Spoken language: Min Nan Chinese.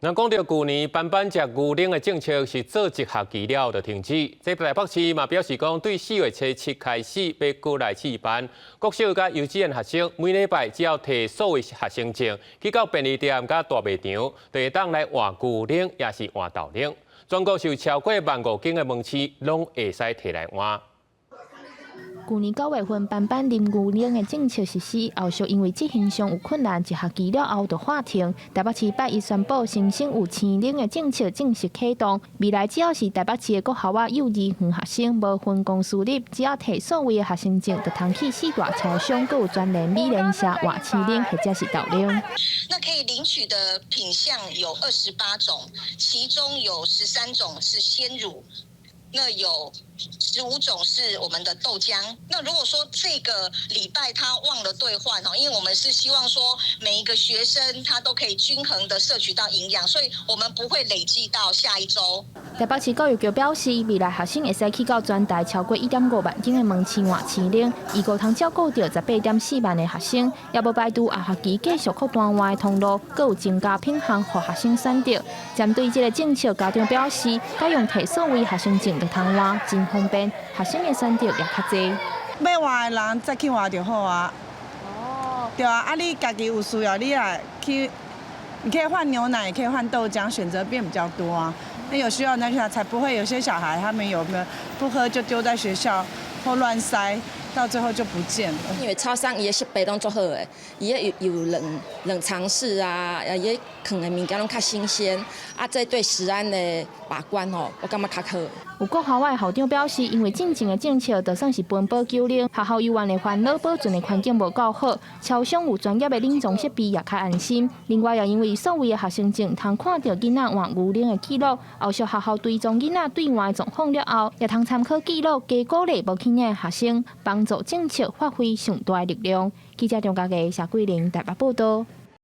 咱講著舊年班班食牛奶的政策是做一學期了後就停止。這台北市嘛表示講，對4月初7開始欲閣來試辦，國小佮幼稚園學生每禮拜只要提數位學生證，去到便利店佮大賣場，就會當來換牛奶，抑是換豆奶。全國是有超過1萬5間的門市，攏會使提來換。舊年9月份班班啉牛奶的政策實施，後續因為執行上有困難，一學期了後就喊停。台北市拜一宣布，新生有鮮奶的政策正式啟動。未來只要是台北市的國校仔幼兒園學生，無分公私立，只要提數位的學生證，就通去四大超商閣有全聯美廉社換鮮奶或者是豆奶。那可以領取的品項有28種，其中有13種是鮮乳。那有15種是我們的豆漿。那如果說這個禮拜他忘了兌換哦，因為我們是希望說每一個學生他都可以均衡的攝取到營養，所以我們不會累計到下一週。台北市教育局表示，未來學生會使去到全台超過1.5萬間的門市換鮮奶，預估通照顧著18.4萬的學生，也無排除下學期繼續擴大換的通路，閣有增加品項予學生選擇。針對這個政策，家長表示，改用提數位學生證就通換，真方便，學生的選擇也較濟。欲換的人再去換就好啊。哦。對啊，啊你家己有需要，你也去，你可以換牛奶，也可以換豆漿，選擇變比較多啊。那有需要那去才不會有些小孩他們有沒有不喝就丟在學校或亂塞，到最後就不見了。因為超商伊的設備攏足好的，伊的有冷藏室啊，伊囥的物件攏較新鮮，啊，這對食安的把關吼，我感覺較好。有國校的校長表示，因為進前的政策就算是分包九奶，學校猶原會煩惱保存的環境無夠好，超商有專業的冷藏設備也較安心。另外，也因為數位的學生證通看著囡仔換牛奶的記錄，後續學校追蹤囡仔兌換的狀況了後，也通參考記錄，加鼓勵無去領的學生，幫助政策發揮上大的力量。記者張家傑、謝桂玲台北報道。